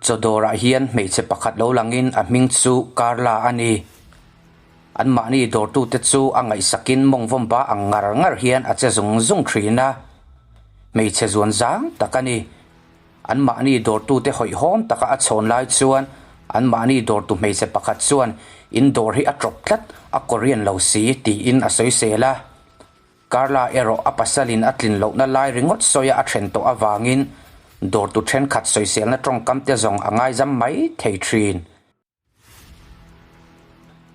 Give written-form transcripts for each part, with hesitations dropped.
Chaw dawrah hian hmeichhe pakhat lo langin a hming chu Carla a ni. Anmahni dawrtute chu a ngaihsakin mawngvawm ba ang ngar ngar hian a che zung zung thin a. Hmeichhe zuan zang tak a ni. Anmahni dawrtute hawihhawm taka a chhawn lai chuan anmahni dawrtu hmeichhe pakhat chuan in dawr hi a tawp tlat, a Korean lo si tiin a sawisel a. Carla erawh a pasalin a tlin lohna lai ringawt sawia a then tawh avangin dawrtu thenkhat sawiselna tawngkam te zawng a ngaizam mai thei thin.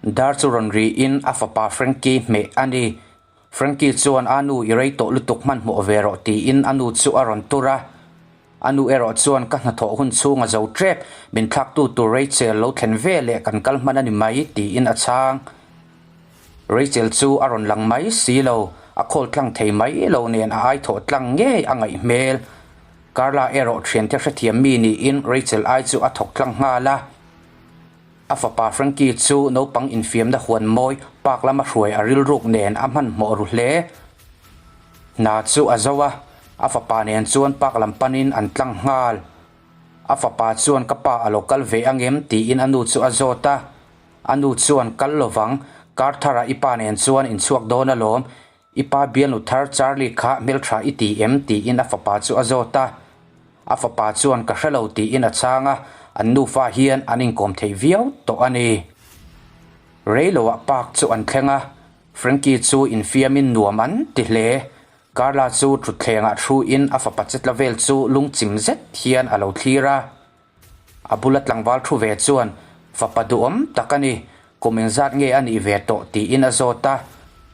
Dar chu rawn riin a fapa Frankie hmeh a ni. Frankie chuan a nu i rei tawh lutuk hmanhmawh ve rawh tiin a nu chu a rawn tur a. A nu erawh chuan ka hnathawh hun chhung a zo tep, min thlaktu tur Rachel lo thlen ve leh kan kal hman a ni mai tiin a chhang. Rachel chu a rawn lang mai si lo, a khawl tlang thei mai lo nen a aithawh tlang ngei a ngaih hmel. Carla erawh thiante hrethiam mi niin Rachel ai chu a thawk tlang nghal a. A fapa Frankie chu naupang infiamna huan mawi park lama hruai a rilruk nen a hmanhmawh ru hle. Hna chu a zo a, a fapa nen chuan park lam panin an tlang nghal. A fapa chuan ka pa a lo kal ve angem tiin a nu chu a zawt a. A nu chuan kal lovang, kar tharah i pa nen chuan inchhuak dawn alawm, I pa bialnu thar Charlie kha hmeltha i ti em? tiin a fapa chu a zawt a. A fapa chuan ka hre lo tiin a chhang a, an nufa hian an inkawm thei viau tawh a ni. Reiloah park chu an thleng a, Frankie chu infiamin nuam an ti hle. Carla chu thutthlengah thuin a fapa chetla vel chu lungchim zet hian a lo thlir a. A bula tlangval thu ve chuan, Fapa duhawm tak a ni, kum engzat nge a nih ve tawh? tiin a zawt a.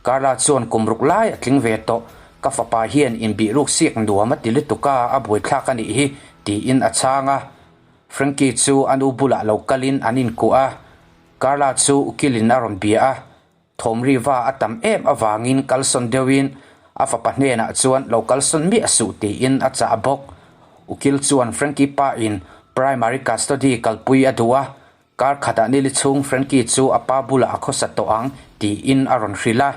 Carla chuan kum ruk lai a tling ve tawh, ka fapa hian inbih ruk siak nuam a ti lutuk a, a buaithlak a nih hi, tiin a chhang a. Frankie chu a nu bulah lo kalin an inkuah a, Carla chu ukilin a rawn bia a. Thawmriva a tam em avangin kalsawn deuhin a fapa hnenah chuan lo kalsawn miah suh tiin a chah bawk. Ukil chuan Frankie pa in primary custody kalpui a duh a, kar khatah nili chhung Frankie chu a pa bulah a khawsa tawh ang tiin a rawn hrilh a.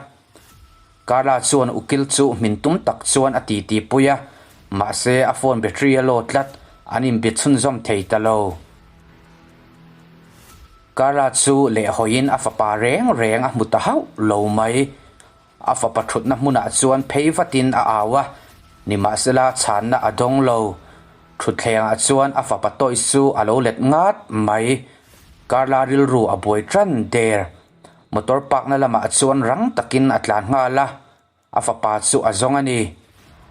Carla chuan ukil chu hmin tum tak chuan a titi pui a, mahse a phone battery a low tlat, an inbe chhunzawm thei ta lo. Carla chu lehhawiin a fapa reng reng a hmu ta hauh lo mai. A fapa thutna hmunah chuan phei vatin a au a, nimahsela chhanna a dawng lo. Thutthlengah chuan a fapa toys chu a lo let ngat mai. Carla rilru a buai tan der. Motor park na lamah chuan rang takin a tlan nghal a, a fapa chu a zawng a ni.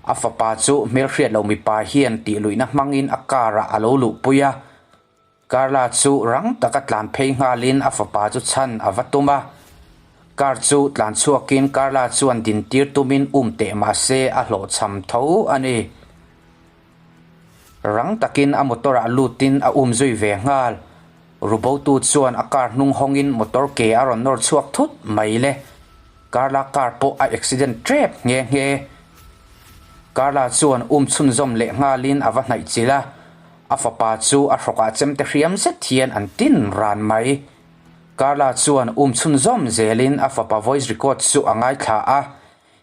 A fapa chu hmelhriat lo mipa hian tihluihna hmangin a car ah a lo luhpui a. Carla chu rang taka tlan phei nghalin a fapa chu chhan a va tum a. Car chu tlan chhuakin Carla chuan dintir tumin um teh mah se a hlawhchham tho a ni. Rang takin a motor ah lutin a um zui ve nghal. Rubotu chuan a car hnung hawngin motor ke a rawn nawr chhuak thut mai le. Carla car pawh a accident tep nghe nghe. Carla chuan um chhunzawm leh nghalin a va hnaih chilh a. A fapa chu a hrawkah chemte hriam zet hian an tin ran mai. Carla chuan um chhunzawm zelin a fapa voice record chu a ngaithla a.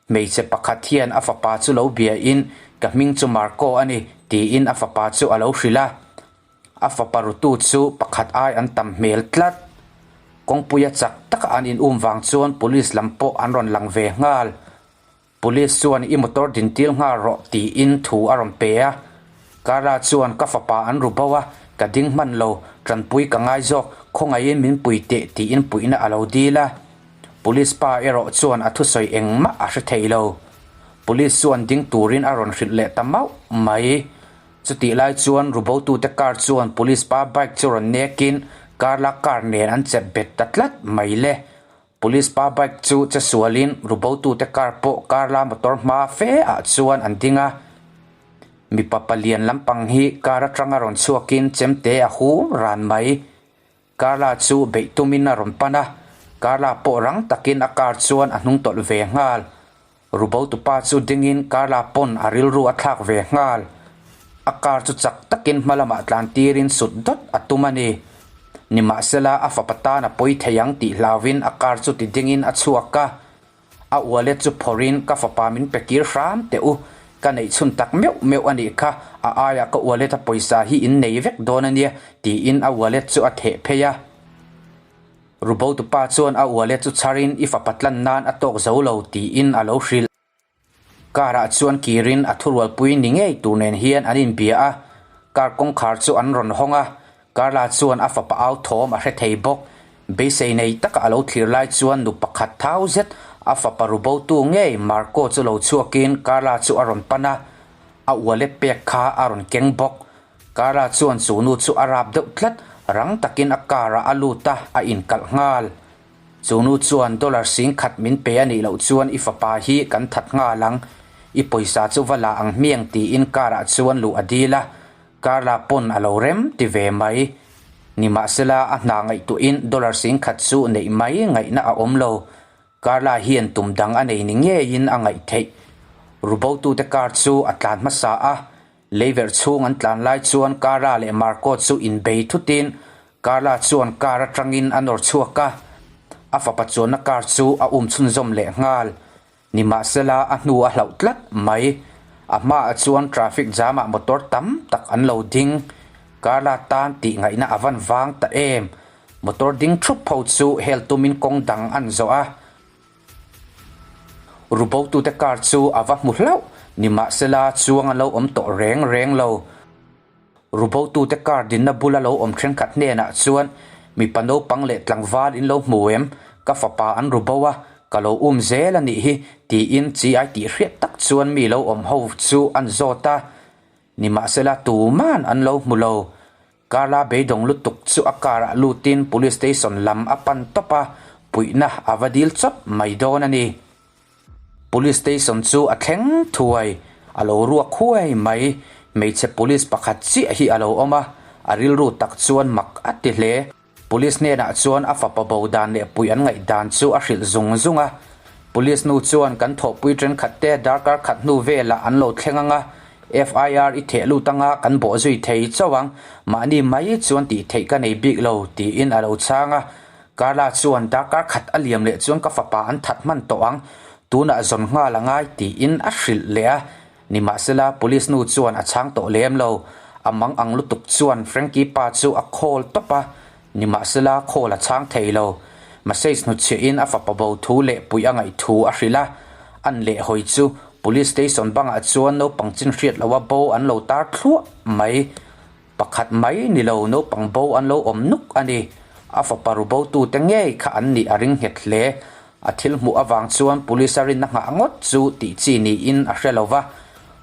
Hmeichhe pakhat hian a fapa chu lo biain, Ka hming chu Marco a ni, tiin a fapa chu a lo hrilh a. A fapa rutu chu pakhat ai an tam hmel tlat. Kawngpuia chak taka an in um vang chuan police lam pawh an rawn lang ve nghal. Police chuan i motor dintir nghal rawh tiin thu a rawn pe a. Carla chuan ka fapa an ru bo a, ka ding hman lo, tanpui ka ngai zawk, khawngaihin min pui teh tiin puihna a lo dil a. Police pa erawh chuan a thusawi engmah a hre thei lo. Police chuan ding turin a rawn hrilh leh ta mauh mai. Chutih lai chuan rubotute car chuan police pa bike chu rawn nekin Carla car nen an chep bet ta tlat mai le. Police pa bike chu che sualin rubotute car pawh Carla motor hma fe ah chuan an ding a. Mipa palian lampang hi car atanga rawn chhuakin chemte a hum ran mai. Carla chu beih tumin a rawn pan a, Carla pawh rang takin a car chuan a hnung tawlh ve nghal. Rubotupa chu dingin Carla pawn a rilru a thlak ve nghal. A car chu chak takin hma lamah tlan tirin sut dawt a tum a ni. Nimahsela a fapa tan a pawi thei ang tih hlauvin a car chu ti dingin a chhuak a. A wallet chu phawrhin ka fapa min pe kir hram teh u. Ka neih chhun tak meuh meuh a nih kha, a aiah ka wallet a pawisa hi in nei vek dawn a nia, tiin a wallet chu a theh phei a. Rubotupa chuan a wallet chu chharin i fapa tlan nan a tawk zo lo tiin a lo hrilh. Car ah chuan kirin a thurualpui ni ngei tur nen hian an inbia a, car kawngkhar chu an rawn hawng a, Carla chuan a fapa au thawm a hre thei bawk. Beisei nei taka a lo thlir lai chuan nu pakhat thau zet a fapa rubotu ngei Marco chu lo chhuakin Carla chu a rawn pan a, a wallet pek kha a rawn keng bawk. Carla chuan chu nu chu a rap deuh tlat, rang takin a car ah a lut a, a inkalh nghal. Chu nu chuan dollar 10,000 min pe a nih loh chuan i fapa hi kan that nghal ang, i pawisa chu va la ang hmiang tiin car ah chuan luh a dil a, Carla pawn a lo rem ti ve mai. Nimahsela a hna ngaihtuahin dollar 10,000 chu neih mai ngaihna a awm lo. Carla hian tum dang a nei ni ngeiin a ngaih theih. Rubotute car chu a tlan hmasa a, Leiverh chhung an tlan lai chuan Carla leh Marco chu inbei thutin Carla chuan car atangin a nawr chhuak a, a fapa chuanna car chu a um chhunzawm leh nghal. Nimahsela a hnu a hlauh tlat mai. A hmaah chuan traffic jam ah motor tam tak an lo ding. Carla tan tih ngaihna a van vang ta em. Motor ding thup ho chu hel tumin kawng dang an zawh a. Rubotute car chu a va hmu hlauh, nimahsela chuang a lo awm tawh reng reng lo. Rubotute car dinna bula lo awm thenkhat hnenah chuan, Mipa naupang leh tlangval in lo hmu em? Ka fapa an rubo a, ka lo um zel a nih hi, tiin chi ai tih hriat tak chuan mi lo awm ho chu an zawt a. Nimahsela tuman an lo hmu lo. Carla beidawng lutuk chu a car ah lutin police station lam a pan tawp a, puihna a va dil chawp mai dawn a ni. Police station chu a thleng thuai, a lo ruak huai mai. Hmeichhe police pakhat chiah hi a lo awm a, a rilru tak chuan mak a ti hle. Police hnenah chuan a fapa bo dan leh puih an ngaih dan chu a hrilh zung zung a. Police nu chuan kan thawhpui thenkhat te darkar khat hnu velah an lo thleng ang a, FIR i theh lut anga kan bawh zui thei chauh ang, mahni mai chuan tih theih ka nei bik lo, tiin a lo chhang a. Carla chuan darkar khat a liam leh chuan ka fapa an that hman tawh ang, tunah zawn nghal a ngai, tiin a hrilh leh a. Nimahsela, police nu chuan a chhang tawh lem lo. A mang ang lutuk chuan Frankie pa chu a call tawp a, nimahsela call a chhang thei lo. Message hnutchhiahin a fapa bo thu leh puih a ngaih thu a hrilh a. An leh hawi chu police station bangah chuan naupang chin hriat loha bo an lo tar thluah mai. Pakhat mai ni lo naupang bo an lo awm nuk a ni. A fapa ru botute ngei kha an nih a ring nghet hle. A thil hmuh avang chuan police a rinna nghah ngawt chu tih chi niin a hre lo va.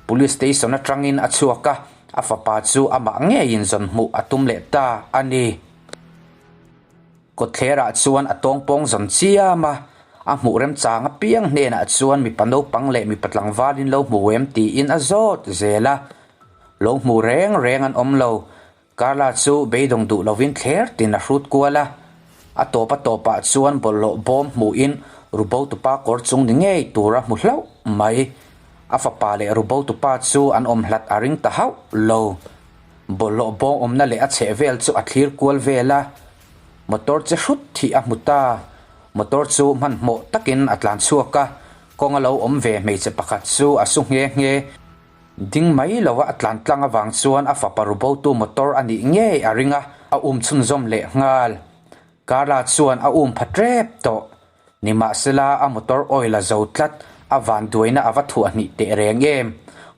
Police station atangin a chhuak a, a fapa chu amah ngeiin zawn hmuh a tum leh ta a ni. Kawtthlerah chuan a tawngpawng zawn chiam a, a hmuh remchang apiang hnenah chuan mipa naupang leh mipa tlangvalin lo hmu em tiin a zawt zel a. Lo hmu reng reng an awm lo. Carla chu beidawng duh lovin thler tin a hrut kual a. A tawp a tawpah chuan bawlhhlawh bawm hmuhin Rubotupa kawr chung ni ngei tur a hmu hlauh mai. A fapa leh Rubotupa chu an awm hlat a ring ta hauh lo. Bawlhhlawh bawm awmna leh a chheh vel chu a thlir kual vel a. Motor che hrut thih a hmu ta. Motor chu hmanhmawh takin a tlan chhuak a, kawng a lo awm ve hmeichhe pakhat chu a su nghe nghe. Ding mai lova a tlan tlang avang chuan a fapa rubotu motor a nih ngei a ring a, a um chhunzawm leh nghal. Carla chuan a um pha tep tawh. Nimahsela a motor oil a zo tlat, a vanduaina a va thuah hnih teh reng em.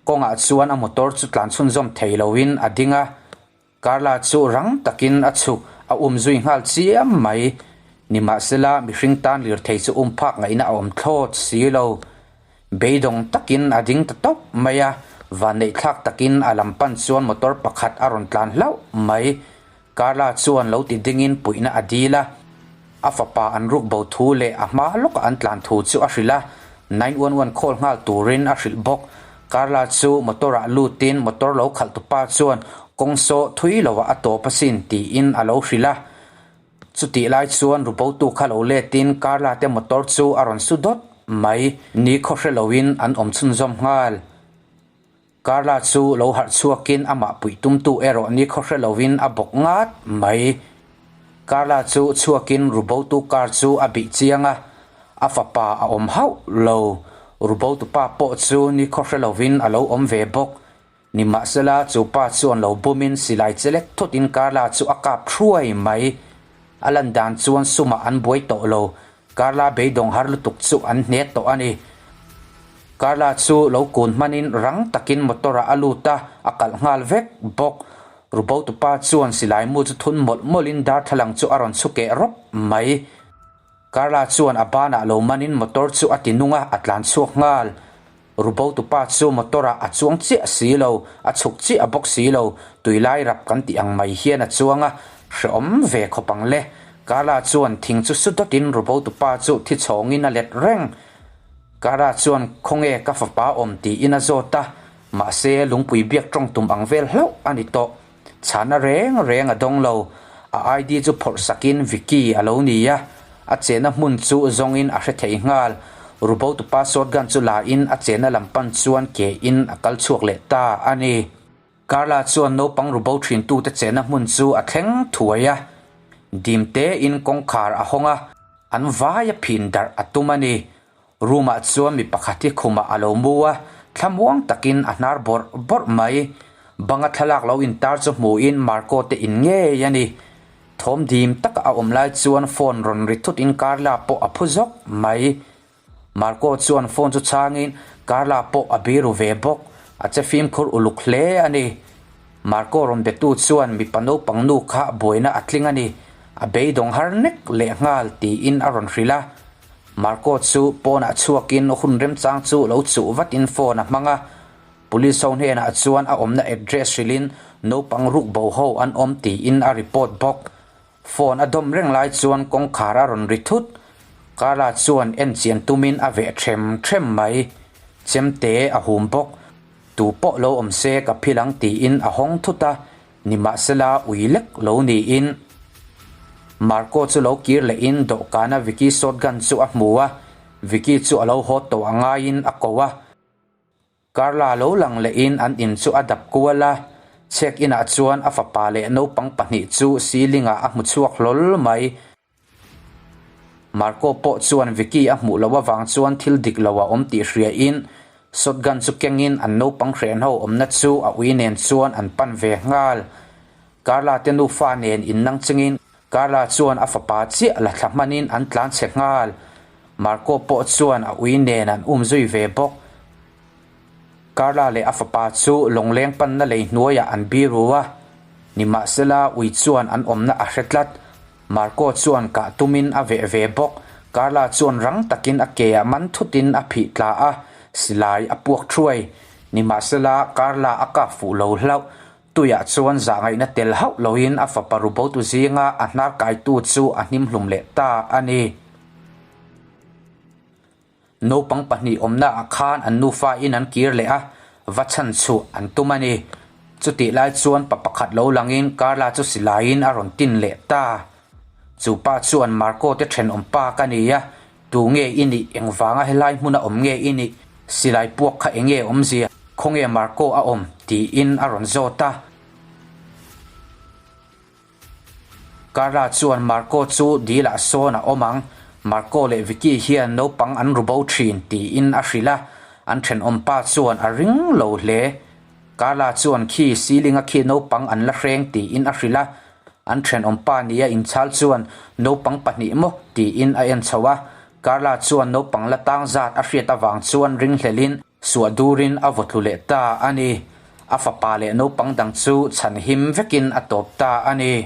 Kawngah chuan a motor chu tlan chhunzawm thei loin a ding a. Carla chu rang takin a chhuk, a um zui nghal chiam mai. Nimahsela, mihring tan lirthei chu um phak ngaihna a awm thlawt si lo. Beidawng takin a ding ta tawp mai a, vanneihthlak takin a lam pan chuan motor pakhat a rawn tlan hlauh mai. Carla chuan lo ti dingin puihna a dil a. A fapa an ruk bo thu leh a hma lawkah an tlan thu chu a hrilh a, 911 call nghal turin a hrilh bawk. Carla chu motor ah lutin motor lo khalh tupa chuan kawng saw thui lovah a tawp asin tiin a lo hrilh a. Chutih lai chuan rubotu kha lo letin Carla te motor chu a rawn su dawt mai. Ni khaw hre loin an awm chhunzawm nghal. Carla chu lo harh chhuakin amah puih tumtu erawh ni khaw hre lovin a bawk ngat mai. Carla chu chhuakin rubotu car chu a bih chiang a, a fapa a awm hauh lo. Rubotupa pawh chu nikhaw hre lovin a lo awm ve bawk. Nimahsela, chu pa chuan lo bumin silai che lek thutin Carla chu a kap thuai mai. A lan dan chuan sumah an buai tawh lo. Carla beidawng har lutuk chu an hne tawh a ni. Carla chu lo kun hmanin rang takin motor ah a lut a, a kalh nghal vek bawk. Rubotupa chuan silai mu chu thun mawlh mawlhin darthlalang chu a rawn chhu keh rawp mai. Carla chuan a banah lo manin motor chu a ti nung a, a tlan chhuak nghal. Rubotupa chu motor ah a chuang chiah si lo, a chhuk chiah bawk si lo, tui lai rap kan tih ang mai hian a chuang a, hrehawm ve khawp ang le. Carla chuan thing chu su dawtin Rubotupa chu thi chhawngin a let reng. Carla chuan khawnge ka fapa awm tiin a zawt a, mahse lungpui biak tawng tum ang vel hlauh a ni tawh. Chhana reng reng a dawng lo. A ID chu phawrh sakin Vicky a lo ni a, a chena hmun chu zawngin a hre thei nghal. Rubotupa shotgun chu la in a chena lam pan chuan ke in a kal chhuak leh ta a ni. Carla chuan naupang rubo thin tute chena hmun chu a thleng thuai a, dim te in kawngkhar a hawng a, an vai a phin darh a tum a ni. Room ah chuan mi pakhat hi khumah a lo mu a, thlamuang takin a hnar bawrh bawrh mai. Banga thlalak lo intar chu hmuhin Marco te in ngei a ni. Thawm dim taka a awm lai chuan phone rawn ri thut in Carla pawh a phu zawk mai. Marco chuan phone chu chhangin Carla pawh a biru ve bawk, a che fimkhur uluk hle a ni. Marco rawn betu chuan mipa naupang nu kha buaina a tling a ni, a beidawng har nek lehnghal tiin a rawn hrilh a. Marco chu pawnah chhuakin hun remchang chu lo chuh vatin phone a hmang a, Police ho hnenah chuan a awmna address hrilhin naupang ruk bo ho an awm tiin a report bawk. Phone a dawm reng lai chuan kawngkhar a rawn ri thut. Carla chuan en chian tumin a veh ṭhem ṭhem mai. Chemte a hum bawk. Tu pawh lo awm se ka phil ang tiin a hawng thut a, Nimahsela ui lek lo niin Marco chu lo kir lehin dawhkana Vicky shotgun chu a hmu a, Vicky chu a lo haw tawh a ngaiin a ko a. Carla lo lang lehin an in chu a dap kual a, check in-ah chuan a fapa leh naupang pahnih chu ceiling ah a hmu chhuak hlawl mai. Marco pawh chuan Vicky a hmuh loh avang chuan thil dik lo a awm tih hriain shotgun chu kengin an naupang hrenho awmna chu a ui nen chuan an pan ve nghal. Carla te nufa nen innang chungin Carla chuan a fapa chiah la thla hmanin an tlan chhe nghal. Marco pawh chuan a ui nen an um zui ve bawk. Carla leh a fapa chu lawngleng panna lei hnuaiah an biru a, nimahsela ui chuan an awmna a hre tlat. Marco chuan kah tumin a veh ve bawk. Carla chuan rang takin a ke ah man thutin a phih tla a, silai a puak thuai. Nimahsela Carla a kap fuh lo hlauh. Tuiah chuan zahngaihna tel hauh loin a fapa rubotu zinga a hnar kaitu chu a hnimhlum leh ta a ni. Naupang pahnih awmna ah khan an nufa in an kir leh a, va chhan chhuah an tum a ni. Chutih lai chuan pa pakhat lo langin Carla chu silaiin a rawn tin leh ta. Chu pa chuan Marco te thenawm pa ka ni a, tu nge i nih, engvanga helai hmuna awm nge i nih, silai puak kha enge awmzia, khawnge Marco a awm? tiin a rawn zawt a. Carla chuan Marco chu dilah sawn a awm ang, Marco leh Vicky hian naupang an ru bo thin tiin a hrilh a, an thenawmpa chuan a ring lo hle. Carla chuan khi ceiling a khi naupang an la hreng tiin a hrilh a, an thenawmpa nia inchhal chuan naupang pahnih maw tiin a en chho a, Carla chuan naupang la tang zat a hriat avang chuan ringhlelhin Suah durin a vaw tlu leh ta a ni. A fapa leh naupang dang chu chhan him vekin a tawp ta a ni.